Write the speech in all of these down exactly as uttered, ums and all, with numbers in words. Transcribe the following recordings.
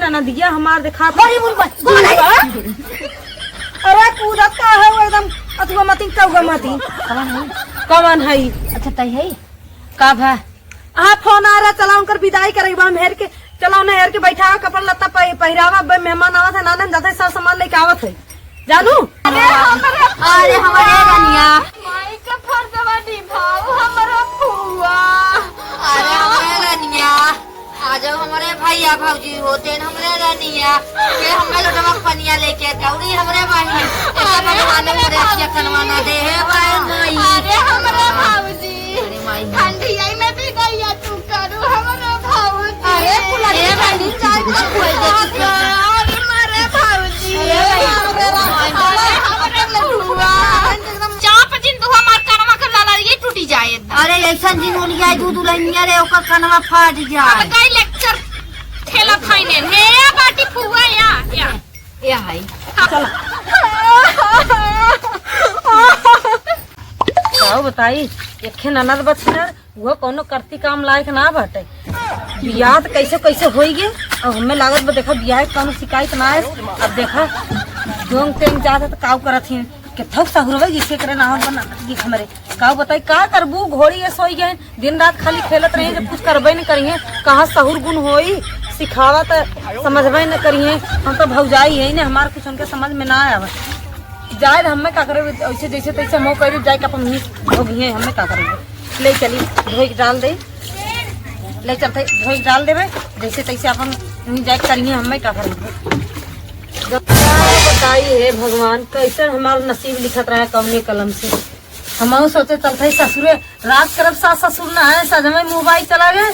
नदिया हमार देखा। अरे मुर्गा, कौन है? अरे कूदत का है वो एकदम अथुआ मती, कौआ मती। कौन है? कौन है? अच्छा, तई है? का भा? हाँ, फोन आ रहा, चला उनकर विदाई करे बा, हम हेर के, चला उन्हें हेर के बैठा, कपड़ा लत्ता पह-, पहिरावा, अब मेहमान आवत है, नाने हम जाते सब सामान लेके आवत है। जानू? अरे हमरे, अरे हमरे रनिया। माई का फर्जवा निभाओ हमरो फुआ। अरे हमरे रनिया, आ जाओ हमरे भैया भौजी होते न हमरे रनिया। के हमें लोटवा पनिया लेके दौड़ी हमरे माई। ऐसा अरे भगवान ने हमरे हमरे अखिया भौजी। कनवा ना दे, हे भाई माई। अरे हमरे भौजी। अरे माई। ठंडिया में भी गैया तू करू हमरे भौजी। अरे कुल ए भाई, चाय पी ले। अरे मारे भौजी। अरे भाई। अरे हमरे लड्डुआ। चाप जिन तू हमार कनवा के ललरिये टूटी जाए एकदम। अरे ऐसा जिन ओलिया दू दुल्हनिया रे, ओकर कनवा फाट जाए। अब गई लेक्चर खेलत है ने। हे बाटी फुआ या, या। ए हाय। चला। का बताई, एक ननद बा छिनर, वो कौनो करती काम लायक ना बाटे। बियाह त कैसे कैसे होई गे, अब हमें लागत बा, देखा, बियाह के कौनो शिकायत ना है। अब देखा, जोंग तेंग जात है त काऊ करत ही, केथौ सहुरवे जिसे करे ना हो बना, ये हमरे। का बताई, का करबू, घोड़ी ये सोई गए, दिन रात खाली खेलत रही, जब कुछ करबे न करिए, कहाँ सहूर गुण होई, सिखावा त समझबे न करिए। हम तो भौजाई है ने, हमार कुछ उनके समझ में ना आवे। जाए हमें का करे, ऐसे जैसे तैसे हम कह जाए कि अपन मिस हो गई है, हमें का करे। ले चली, धोई के डाल दे, ले चलते धोई के डाल देबे, जैसे तैसे अपन वहीं जाए करिए, हमें का करे। बताई हे भगवान, कैसे हमार नसीब लिखत रहे कौने कलम से। हमहू सोचे चलत हई ससुरे, रात करब सास ससुर ना है, सजमे मोबाइल चला गए,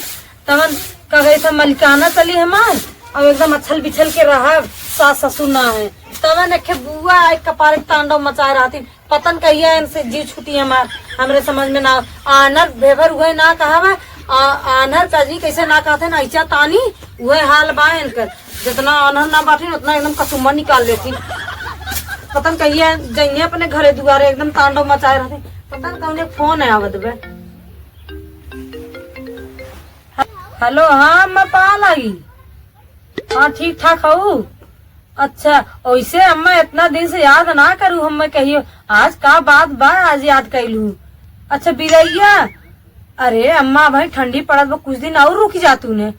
तवन का गई था मलिकाना चली हमार, अब एकदम अच्छल बिछल के रहब, सास ससुर ना है। तवन एक बुआ एक कपारे तांडव मचाए रहती, पतन कहिया इनसे जीव छूटी हमार, हमरे समझ में ना। आनर भेभर उहे ना कहब, आ-, आनर कजरी कैसे ना कहते ना, ऐसा तानी उहे हाल बा इनकर। जितना आनर ना बाटिन, उतना एकदम कसुम्मा निकाल लेती। पता न कहिया जइहे अपने घरे दुआरे, एकदम तांडव मचाए रहती। पता न कौने फोन है आवत बे। हेलो, हाँ, मैं पा लागी। हाँ, ठीक ठाक हऊ? अच्छा, ओइसे अम्मा इतना दिन से याद ना करू, हम्मे कहियो, आज का बात बा, आज याद कैलू? अच्छा, बिरैया, अरे अम्मा, भाई ठंडी पड़त बा, कुछ दिन और रुक जा तूने।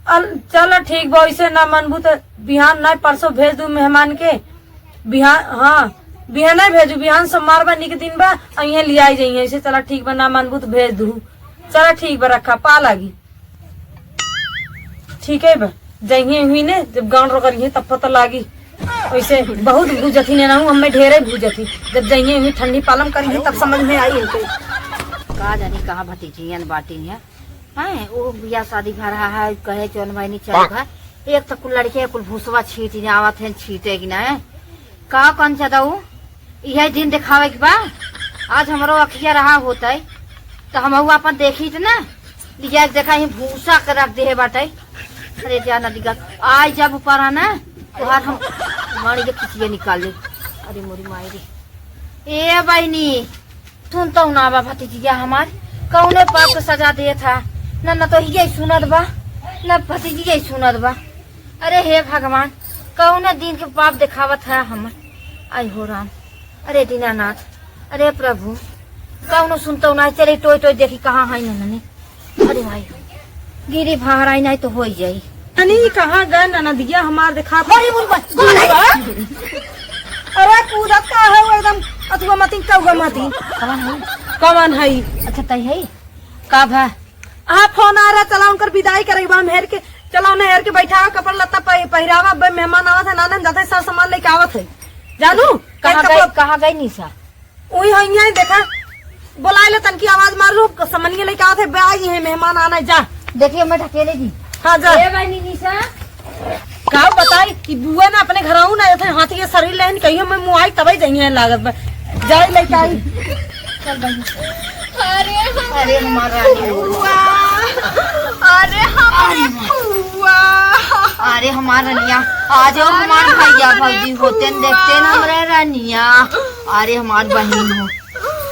अल-, चल ठीक बा, ओइसे ना मनबू त बिहान ना परसों भेज दू मेहमान के। बिहान, हाँ, बिहान नहीं भेजू, बिहान सोमवार बा, निक दिन बा, अइहे लियाई जइहे। ऐसे चला ठीक बा, ना मनबू त भेज दू। चला ठीक बा, रखा, पा लागी। ठीक है बा, जइहे हुई ने, जब गांड रो करिहे तब पता लागी। वैसे बहुत भूजत ही ने ना हूँ, हमें ढेरे भूजत ही। जब जइहे हुई ठंडी पालम करिहे तब समझ में आई इनके। का जानी कहाँ भतीजियन बाटी हैं। हैं, वो बियाह शादी घर है, कहे जौन भाई नहीं चल घर। एक तो कुल लड़के कुल भूसवा छीट जावत हैं, छीटे कि ना है। का कन चदाऊ, इहे दिन देखावे के बा। आज हमरो अखिया रहा होतै, त हमहू आपन देखी त ना, लिया के देखा, ही भूसा के रख देहे बाटै। अरे जा नदी का, आई जब ऊपर आना, तोहार हम मारी के खिचिया निकाल ले। अरे मोरी माई रे। ए बहिनी, सुनतौ ना बा भतीजिया हमार, कौने पाप के सजा देत है? ना, ना तो हिये सुनत बा, ना भतीजिया सुनत बा। अरे हे भगवान, कौने दिन के पाप देखावत है हमर? आई हो राम, अरे दीनानाथ, अरे प्रभु, कौनो सुनतौ ना। चली टोई टोई देखी कहाँ है नननी। अरे भाई, गिरी भाहराई नहीं तो होई जाई। अनी कहाँ गए ननदिया हमार देखा। अरे मुर्गा, कौन है? अरे कूदत का है वो एकदम अथुआ मती, कौआ मती। कौन है? कौन है? अच्छा, तई है? का भा? हाँ, फोन आ रहा, चला उनकर विदाई करे बा, हम हेर के, चला उन्हें हेर के बैठा, कपड़ा लत्ता पह-, पहिरावा, अब मेहमान आवत है, नाने हम जाते सब सामान लेके आवत है। जानू, कहाँ एक गई, कपड़ा कहाँ गई निशा? उही है, यहाँ देखा, बोलाए ले, तनकी आवाज मार लू, समनिया लेके आवत है, बे आई है, मेहमान आना है, जा। देखिए, मैं ढकेले जी। हाँ, जा। ए भाई निशा। का बताई कि बुआ ना अपने घर आऊ ना, ऐसे हाथी के शरीर लेहन, कहियो मैं मुँह आई तबे जइहे लागत बा। जाई लेके आई। चल भाई। अरे, अरे हमार रानी। फुआ। अरे हमारे फुआ। अरे हमार रनिया, आ जाओ हमार भैया भौजी होते न देखते न हमरे रनिया। अरे हमार बहिन हो।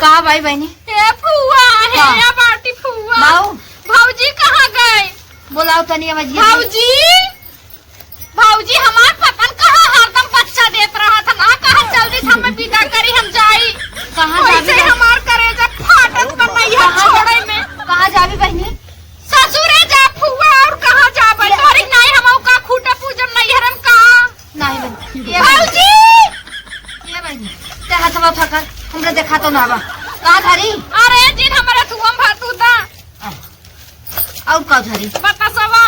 का भाई बहिनी? ए फुआ, हे का? या बाटी फुआ। बाऊ। भौजी कहाँ गए? बोलाओ तनी आवाज। भौजी। खा तो ना बा। का धरी? अरे जिन, हमरे तुम भर तू दा। अउर का धरी? बतासवा।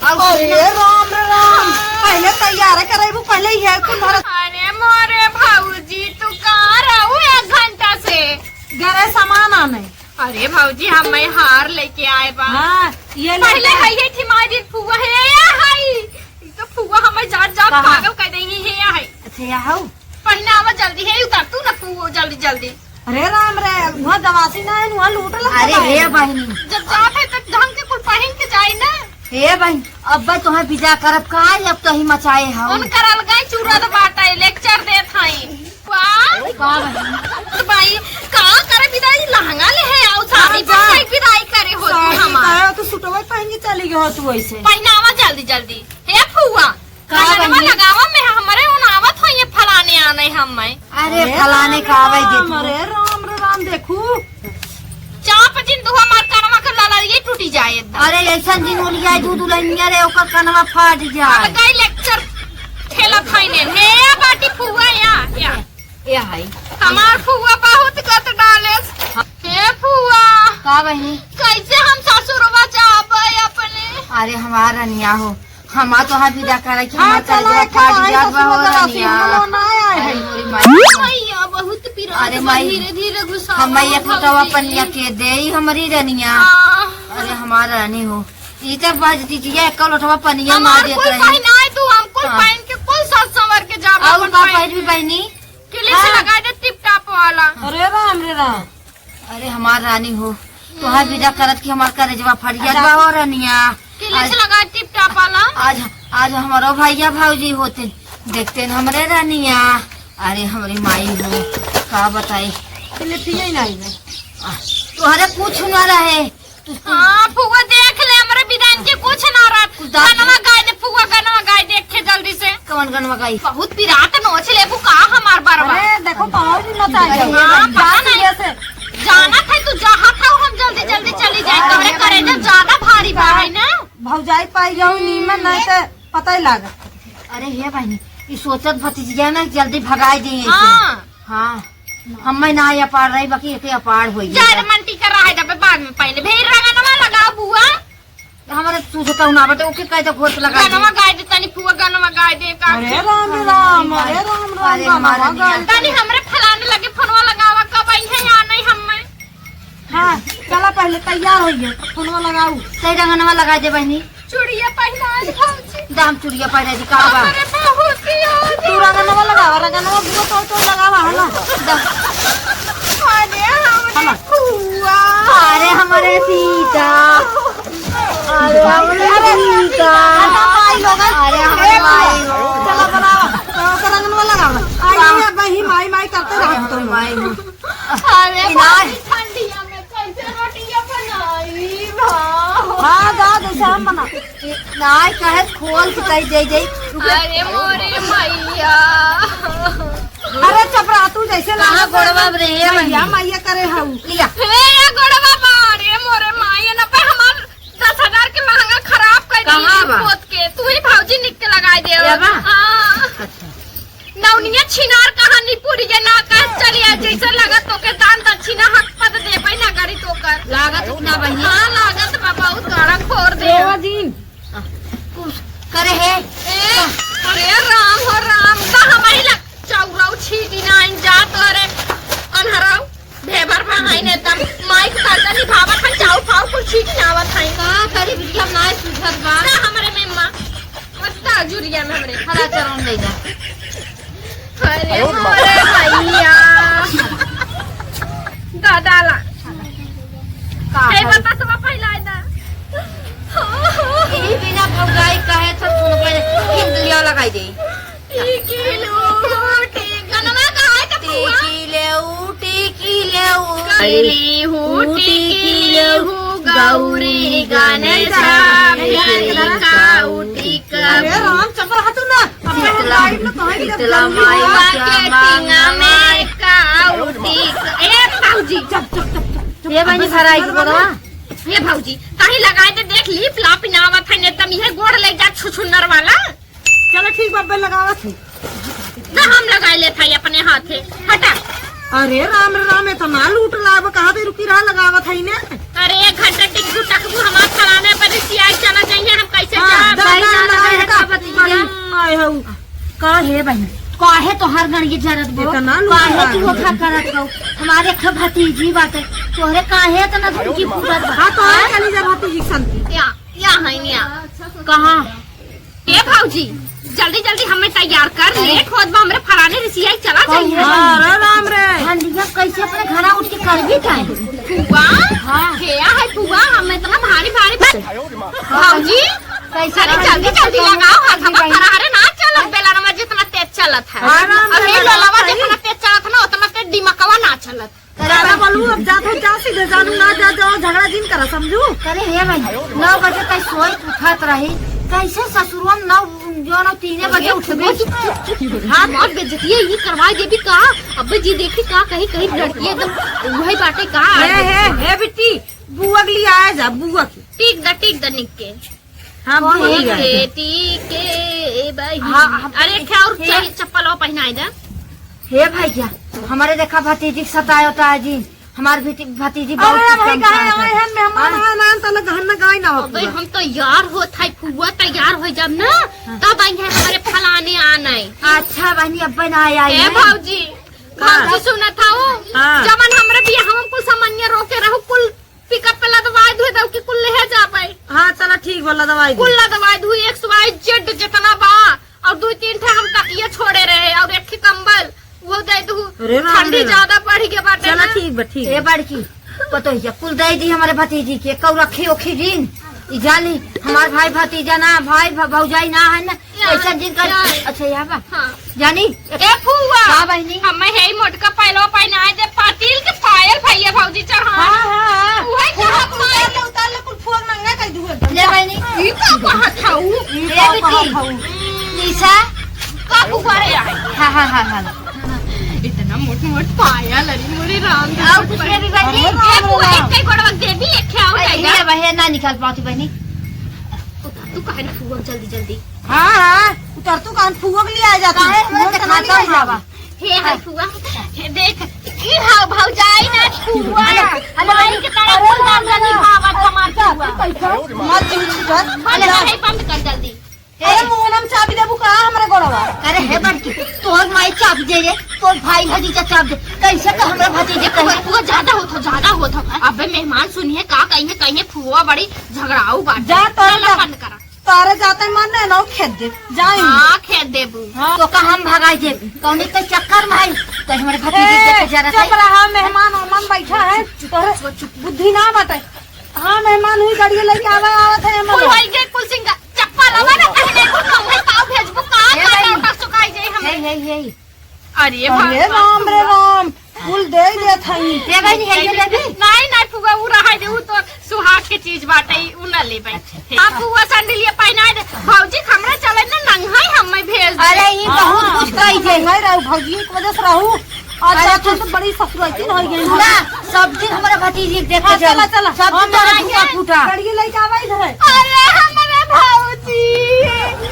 अउर अरे सुना। राम रे राम, पहिले तैयार करैबू, पहिले ये कुल धर। अरे मोरे भौजी, तू कहाँ रहू एक घंटा से? घरे सामान आने। अरे भौजी, हम मैं हार लेके आए बा। हाँ, ये ले पहिले ले। है ये ठिमाई दिन फुआ है, ये है। ई तो फुआ हमें जात जात कहाँ? पागल कर देंगी है, ये है। अच्छा, यहाँ हो। पहिनावा जल्दी है, उतर तू ना फुआ जल्दी जल्दी। अरे राम रे, वहाँ गवासी ना है, वहाँ लूट लग अरे जाए। हे बहिनी। जब जात है तब ढंग के कुल पहिन के जाए ना। हे बहिन, अब तोहे विदा करब का, अब तोही मचाए हो। उनकर अलगा ही चूरत बाटे, लेक्चर देत हई। वाह। का बहिन? तो भाई, का करे विदाई, लहंगा ले है, आओ साड़ी हाँ, जा। पहन के विदाई करे हो तू साड़ी हमार। पहन, तू सुटवा पहन के चली गई हो तू ऐसे। पहिनावा जल्दी जल्दी। हे फुआ, का गनवा बहिनी? लगावा में हमरे उनावत हो ये फलाने आने हम मैं। अरे अरे फलाने राम का आवे दे राम, तू। अरे राम रे राम, देखू। चाप जिन तू हमार कनवा के ललरिये टूटी जाए एकदम। अरे ऐसन जिन ओलिया दू दुल्हनिया रे, ओकर कनवा फाट जाए। अब गई लेक्चर खेलत है ने। हे बाटी फुआ या, या। ए हाय। हमार फुआ बहुत गत डालेस। हाँ। हे फुआ। का बहिनी? कैसे हम ससुरवा जाबे अपने? अरे हमार रनिया हो, हमार तोहार विदा करे कि हाँ, हमार चला, कलेजवा एक फाट बार जात बा हो ससुरवा रनिया। सिंदूर ना आए है। अरे मोरी माई। मैया, बहुत पिरात अरे बा, माई। धीरे धीरे घुसावा हम एक लोटवा भौजी। पनिया के देई हमरी रनिया। हाँ। अरे हमार रानी हो, ई तो बाज दीजिए, एक लोटवा पनिया ना हमार देत कुल रही। पहिनाए तू, हम कुल हाँ। पहन के कुल सज संवर के जाबे और अपन का पहन पहिरबी के। बहिनी? क्लिच हाँ। लगा दे टिप टाप वाला। अरे राम रे राम। अरे हमार रानी हो, तोहार विदा करत कि हमार करेजवा फट जात बा हो रनिया। क्लिच आज, लगा टिप टाप वाला। आज, आज हमारो भैया भौजी होते, देखते न हमरे रनिया। अरे हमरी माई हो, का बताई। क्लिचिया ही नहीं है। आ, तोहरे कुछ ना रहे। हाँ, फुआ देख ले, हमरे विदाई के कुछ ना रहत। कुछ दाब गनवा गाय दे, फुआ गनवा गाय दे, देखे जल्दी से। कौन गनवा गाई? बहुत पिरात नोच लेबू का हमार बरवा? अरे, देखो, पाँव भी नोचा अरे, गया। हाँ, पता नहीं। सुबह से। जाना था तू, जहाँ था, हम जल्दी, जल्दी चली जाए, अरे, तोरे अरे, करेजा ज्यादा भारी बा, है ना? भौजाई पाई जाऊ नीमन, नहीं तो पता ही लागत। अरे, हे बहिनी, ई सोचत भतीजिया ना, जल्दी भगाई दे इसे। हाँ। हाँ। हम्मे ना अपार रही, बाकी एके अपार होई जाए। रे मन टीका रहे, जब बाद में पहले भेड़ रंगनवा लगाओ बुआ। हमारे सूझता ना बटे, ओके कह दे घोट लगा दे। गनवा गाय दे तनी फुआ, गनवा गाय दे का। अरे राम राम, अरे राम राम, अरे गनवा हमारा गाय दे। तनी हमरे फलाने लगे फोनवा लगावा, कब आई है या नहीं हम्मे। हाँ, चला पहले तैयार होइए, फोनवा लगाऊ। सही रंगनवा लगा दे बहिनी। चूड़िया पहिना दे भौजी। दाम चूड़िया पहिना दे, का बा? अरे बहुत ही हो तू रंगनवा लगावा, रंगनवा बुआ तो, तो लगावा, है ना? दा। अरे हमरे है ना? फुआ। अरे हमरे सीता। अरे हमरे सीता। अरे भाई लोगन। अरे हमरे माई हो। चला बनावा। तो ओकर रंगनवा लगावा। आई वाह। है बही माई माई करते रहो तुम। माई हो। अरे इनार। भाई ठंडिया में कैसे रोटियां बनाई बा? हाँ, दा, जैसे हम बना। नाय कहे खोल के कही दे दे। अरे मोरे मैया। अरे चपरा, तू जैसे कहाँ लगा गोड़वा रे, हे मैया, बहिनी? मैया करे हऊ। लिया। हे गोड़वा बा, अरे मोरे माई, ना पे हमार दस हजार के लहंगा खराब कर दी कहाँ बा? पोत के। तू ही भौजी निक के लगाई दे। ये बा? हाँ। अच्छा। नौनिया छिनार कहानी पूरी ये ना कह चली आ, जैसे लागत तोके दान दक्षिणा हक पद देबै ना गरी तोकर। लागत ना बहिनी। हाँ, लागत बा, बहुत गाड़ा फोर दे। रोवा जिन। कुछ करे है। ए, अरे राम हो राम, का हमारी ला चौराऊ छीटी ना इन जात रे अनहराऊ। भेबर बा हाई ने तब माइक करता निभावत है, चाऊ फाऊ कुल छीट नावत है। का करी बिटिया, नाय सुझत बा। ना हमरे में माँ, मत जुरिया में हमरे। हरा चरम ले जा। अरे मोरे भैया। दादा ला। का हे है? बता तो पहिला दा। ई बिना भौजाई कहे तो सुन के इंद्रिया लगाई दे। टिकी लूटी, गनवा गाए त फुआ। टिकी ले ऊ, टिकी ले ऊ। गली हूँ, टिकी ले हूँ, गौरी गणेश का ऊ टिक। अरे राम, चुप रह तू ना। अब शीतला, लाइट में तोहे की जब शीतला जल्दी माई हुआ। के टिंगा में का ऊ टिक। ए भौजी। चुप, चुप, चुप, चुप, चुप। ये बनी भराई की बोलवा। ये भौजी, ताही लगाए दे, देख लीप लाप ना आवत है, एकदम ये गोड़ ले जा छुछुन्नर वाला। चलो ठीक बा, अब्बे लगावत हई। ना हम लगाए लेत हई अपने हाथे। हटा। अरे राम रे राम, एतना लूट लाब, कहाँ पे रुकी रहा, लगावत है ने। अरे एक घंटा टिकबू टकबू, हमार फलाने पर रिसियाई चला जाइए, हम कैसे हाँ, जाब? दा, सही दा, बात दा, है, दा, बेटा, भतीजी। आए हऊ। का हे बहिन, काहे तोहार गणिये जरत बो? एतना लूट काहे लाग तू गई। धोखा करत बो? हमारे एक ठो भतीजी बाटे, तोहरे काहे एतना धमकी पूरत बा? हाँ, तो हाँ? चली जा भतीजी के संग। या, या है, या। कहाँ? ए भौजी, जल्दी जल्दी हमें तैयार कर, अरे। लेट होत बा, हमरे फलाने रिसियाई चला कौन जाइए। है? अरे राम रे। ठंडिया कैसे अपने घरा उठ के कर भी जाए? फुआ? हाँ। क्या है फुआ? हम इतना भारी भारी बस। भौजी, कैसे अरे कर जल्दी भी जल्दी जाए? लगाओ, हाथ हमार फरारे ना चलत, बेलनवा जितना तेज चलत है। हाँ, राम अरे रे, लोलवा सही। जितना तेज चलत ना, उतना तेज दिमकवा ना चलत। दादा बोलू, अब जा तो जा, सीधे जानू ना जा, जाओ, झगड़ा जिन करा, समझू? अरे हे भाई, नौ बजे तक सोई उठत रही, कैसे ससुरवा नौ, जो नौ तीने बजे उठबे? चुप, चुप, चुप, चुप। हाँ। हमार बेइज्जती ये करवा देबी का? अबे जी देखी का कही, कही लड़की एकदम वही बाटे का? हे, हे, हे बिट्टी, बुआ के लिए आया जा, बुआ के। टीक द, टीक द निक के। हाँ, कौन भूल है? गए। बेटी के, ए भाई। हाँ, हम अरे, एक ठे और हे। चल, चप्पल और पहनाए दे। हे भैया, हमारे देखा भतीजी के सताए होता है जी। हमार भती-, भतीजी बहुत अरे भाई, कहाँ आए हैं? मेहमान हाँ। आए ना, तले घर में गाय ना हो अबे, पूरा। हम तो यार होत है, फुआ तैयार हो जब ना, हाँ। तब आई है हमारे फलाने आना है। अच्छा बहनी, अब ना आई ए है। भौजी, हाँ। भौजी सुनत हूँ, हाँ। जवन हमरे बियाह हम कुल सामान्य रोके रहू, कुल पिकअप पे लदवाई दुहे दऊ कि कुल लेहे जाबे। हाँ, चला ठीक बा, लदवाई दू। कुल लदवाई दू, X Y Z जितना बा, और दुइ तीन ठे हम तकिया छोड़े रहे, और एक ठे कंबल, वो दे दू। अरे राम ठंडी रे राम। ज्यादा बढ़ गया बाटे चला ना। ठीक बा, ठीक ए बा। बड़की, पतोहिया, कुल दे दी हमारे भतीजी के, कऊ रखी ओखी रीन। ई जानी, हमार भाई भतीजा ना, भाई भ-, भौजाई ना है ना, या, ऐसा जिन कर। या। अच्छा, यहाँ बा। हाँ। जानी? ए फुआ। का बहिनी? हमें हे मोटका पायलवा पहनाए दे, पातिल के पायल भैया भौजी चढ़ा। हाँ, हाँ, हाँ। उहे फुआ, चाहत फुआ, बाई। उतार ले, उतार ले, कुल फुआ महंगा कर दू। ले बहिनी। ई का कहत हऊ? ई ए का बेटी। कहत हऊ? निशा। का फुआ रे? हाँ, हाँ, हाँ, हाँ। इतना मोट मोट पायल, अरे मोरे राम। और कुछ ले भी बहिनी। अरे ए फुआ, बाप रे। एक कई गोड़वा दे दी, एक खे आओ अरे जाएगा। ये बहिया ना निकाल पाती बहिनी। तू कहे फुआ जल्दी जल्दी। हाँ, हाँ, उतर तू कान फुआ के लिए आ जाता। काहे फुआ के लिए आ जावा? हे, हाय फुआ, हे देख, ई हाव भौजाई ना फुआ। अरे, अरे, माई के तरह अरे, फुआ ना, ना, ना। निभावत हमार फुआ। मत चिल्ला, मत अरे, जा। हे बंद कर जल्दी। अरे, मुंह में चाबी देबू का हमरे गोड़वा? अरे, हे बड़की, तोर माई चाबी दे रे, तोर भाई भतीजा चाबी दे। कैसे तो हमरा भतीजे कहे? फुआ, ज्यादा होत हो, ज्यादा होत हो। अबे मेहमान सुनिए, का कहिए, कहिए फुआ बड़ी झगड़ाऊ बाटे। जा, तोर चल, जा। बंद करा। तोरे जाते मन नहीं ना, खेत दे, जाई। हाँ, खेत देबू। हाँ। तो का हम भगाई देब? कौनी के चक्कर में आई? तो हमारे भतीजे ए, देखे जरा चुप रहा, मेहमान ओमान बैठा है, तोरे बुद्धि ना बाटे। हाँ, मेहमान हुई, गाड़ी लेके आवा, आवत है, कुल हमारे। होई गए, कुल सिंगा, चप्पल आवा ना, पहले कुल मंगल पाव भेजबू, का ए का भाई। नौटंक चुकाई जाई हमें। हे, हे, हे। अरे अरे भगवान, राम रे फुआ। राम, कुल दे देत हई। दे बहिनी, है ये लेबी? नहीं, नहीं फुआ, उ रहा दे, उ तो सुहाग के चीज बाटे, उ ना लेबै। अच्छा। आप फुआ सैंडल ये पहना दे, भौजी हमरा चले ना नंगाई, हमें भेज दे। अरे, ई बहुत हाँ। कुछ कही थे। नहीं रहू, भौजी के वजह से रहू। आज अरे, रात तो कुछ बड़ी ससुराइतिन हो गई। ना, सब दिन हमारे भतीजी के देख के हाँ, चला, चलो। चला। सब दिन हम तोरा आएंगे। फूटा फूटा। गाड़ी लेके आवा इधर। अरे, हमारे भौजी,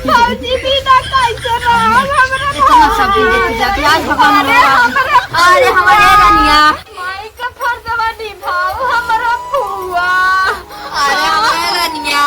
भौजी बिना कैसे रहब, हमारे इतना सब दिन देख के जाती, आज भगवान अरे, हमारा हमारे अरे, हमारे रनिया। माई का फर्जवा निभाओ, हमारा फुआ। अरे, हमारे रनिया।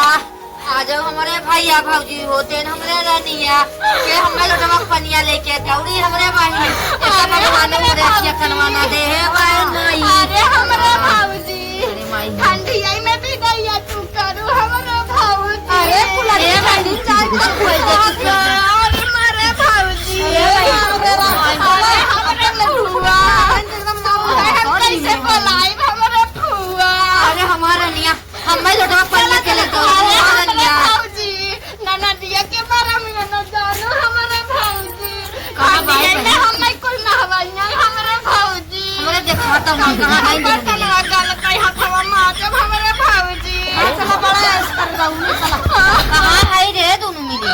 आ जाओ हमरे भैया भौजी होते न हमरे रनिया, के हमरे लोटवा के पनिया लेके दौड़ी हमरे बहिनी। ऐसा अरे भगवान हमरे हमरे अखिया कनवा ना दे हे बहिनी। अरे हमरे भौजी, अरे माई। ठंडिया में भी गैया तू करू हमरे भौजी। अरे फुलरिया ए बहिनी, चाय तो खोल दे तू। अरे हमरे भौजी। अरे भाई, हमरे रनिया। अरे हमरे फुआ। एकदम ना अरे हम कैसे बोलाई हमरे फुआ। अरे हमारे रनिया। हम्मे लोटवा पनिया के ले दो, अरे, हमार हमरे रनिया। भौजी, ननदिया के बारे में न जानो, हमरे भौजी। कहाँ बाई ननदिया बहिनी? में हम्मे कुल नहवाइया, हमरे भौजी। हमरे देखा तो हम कहाँ है बर्तन नहीं। लगा लगा हथवा माजब, हमरे भौजी। हाँ, चला, बड़ा ऐश कर रहा हूँ, चला। कहाँ है रे दोनों मिली?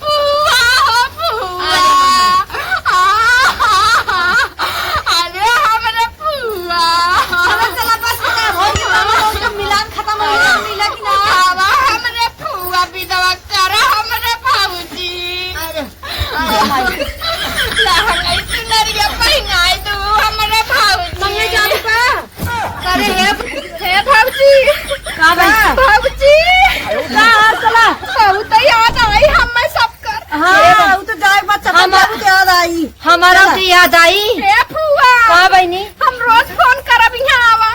फुआ हो, फुआ। अरे, अरे, हमरे फुआ। चला, चला, बस, बस, हो गया, हम लोग का मिलान खत्म हो गया, मिला कि ना? बाबा, हमरे फुआ विधवा करा, हमरे भौजी। अरे, अरे भाई। लहंगाई चुनरिया पहिनाई दू, हमरे हमारा चला। तो याद आई। ए फुआ। का बहिनी? हम रोज फोन करब, इहाँ आवा।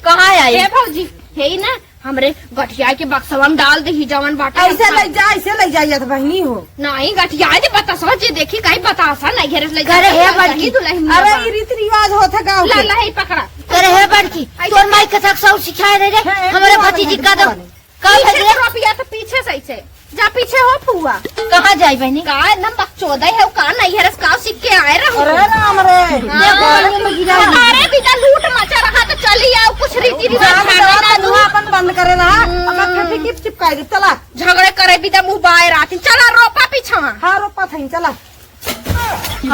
कहाँ आई? ए भौजी, हे ही ना, हमरे गठिया के बक्सवा में डाल दही, जवन बाटे ऐसे हम ले जा, ऐसे ले जाइए तो बहिनी हो। नहीं, गठिया जे बतासा जे देखी, कहीं बतासा नहीं घेरे से ले करे जा, हे चली बड़की। दुल्हनिया अरे, बा। ई रीति रिवाज होत है गाँव ला, के। ला, हे पकड़ा। करे हे बड़की, अरे, तोर माई कथक सौ सिखाए रहे रे, हे, हे, हमरे हे, भतीजी हे, का दो। हे, का पीछे भैया? से रोपिया तो पीछे से ऐसे। जा पीछे हो फुआ। कहाँ जाई बहिनी? का एकदम बकचोदा है, का नहीं है, रस का सीख के आए रहू। अरे राम रे। हाँ। देखो, बहिनी में गिरा दी। अरे बेटा, लूट मचा रहा तो चली आओ, कुछ रीति रिवाज जाओ, खाना जाओ, ना तू दू। अपन बंद करे रहा, हम्म। अपन फेफे की चिपकाई दे, चला। झगड़े करे बेटा, मुँह बाए रात, चला रोपा पीछा। हाँ, रोपा थई, चला।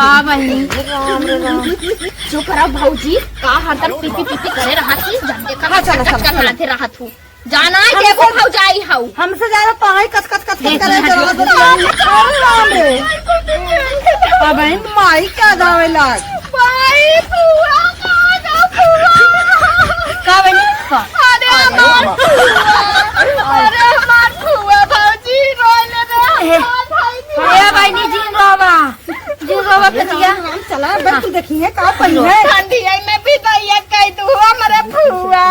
हाँ बहिनी। राम रे राम। चुप रहो भौजी, का हरदम पीती पीती करे रहा थी, जब देखा हाँ, चला, कच कच चला, चला। करनाते रहा थू। जाना है, देखो भौजाई हऊ। हमसे ज्यादा तो आई कच कच कच कच देख करे लिया। जरा तो अरे राम रे। अब इन माई का दावे लाग। माई फुआ, का दो फुआ? का बनी? का? अरे हमार फुआ, अरे हमार फुआ भौजी रोले रे, हे। हमार भाई ए भाई, निजी बाबा। जो बाबा कतिया। हम चला, बस तू देखी है, का पड़ी है? ठंडी है, मैं भी तो ये कह दूँ, हमारे फुआ।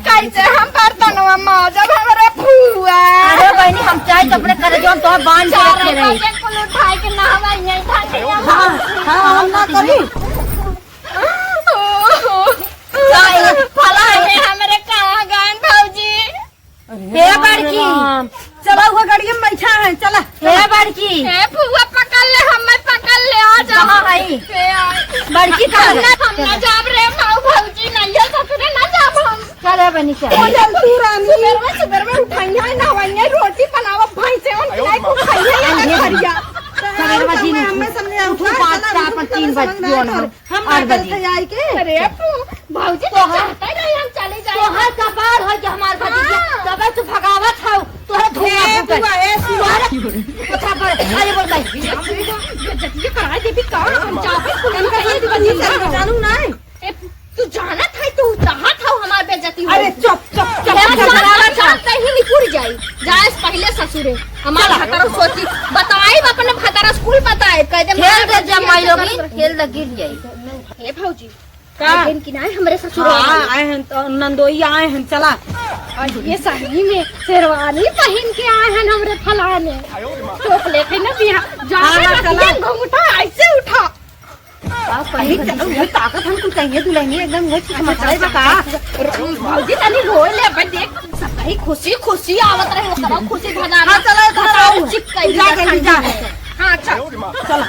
कैसे हम बर्तनवा माजब, हमारे फुआ? अरे बहनी, हम चाहे तो अपने करे जो हम तो बांध के रखे रही। चार बजे कुल उठाए के नहवाई है, ठंडी है। हाँ, हाँ, हम ना करी। का ये फला है? अरे, हमारे कहाँ गए भौजी? अरे हे राम, बड़की। राम। चला, वो गड़िया में बैठा है, चला। हे बड़की। हे फुआ, पकड़ ले, हमें पकड़ ले, आ जा। कहाँ है? हे आ। बड़की कहाँ हम है? ना, हम ना जाब रे, माऊ भौजी नहीं है, ससुरे ना जाब हम। चल, हे बनी, चल। ओ, चल तू रानी। सुबेरवा, सुबेरवा उठाइया, नहवाइया, रोटी बनावा, भैंसे उन नहीं को खाइया, अरे, ये खरिया। सुबेरवा जी ने हमें समझे, तू उठा, बात चला, का अपन तीन बजे जो ना। हम और ना कल बजी। से आई के। अरे अपू, भौजी तो तोहार, चाहता ही रही हम चले जाए। तोहार कपार हो कि हमार भतीजा, हाँ। तबे तू भगावत हौ, तोहरे धुआं ए फूटे। बुआ, ए सुआ। तोहरे पोछा पर, अरे बोल भाई। ये जतिये कराए देबी का? हम जाबे कुल कहीं कहीं भतीजा। जानू ना। ए, तू जानत है, तू चाहत हौ हमार बेइज्जती हो। अरे चुप, चुप, चुप, ये चुप, हमारा चुप। चाहता ही निकुर जाई। जाए से पहले ससुरे। हमार चला। भतार सोची, बताई अपने भतार स्कूल बताए, कह दे खेल हमार दे जब माई लोगी, खेल दे गिर जाई। हे भौजी, का? आए हैं कि नाहीं हमरे ससुर हाँ, वाले? आए हैं तो नंदोई आए हैं, चला। और ये सही में शेरवानी पहिन के आए हैं हमरे फलाने। चोप लेते ना बिया, जाके हाँ, हाँ, चला। रतिया घूंघटा ऐसे उठा। का अरे, कही चलो, ये ताकत हम कुल कहिए दुल्हनिया एकदम वो चीज मसाले बता। भौजी तनी रोए ले, अब देख, सब कहीं खुशी खुशी आवत रहे, ओकरा खुशी भगाना। हाँ, चला, इधर भगाओ, आओ। चिपकाई जा, दिया जल्दी जा। ठंडी में। हाँ, चल। चला।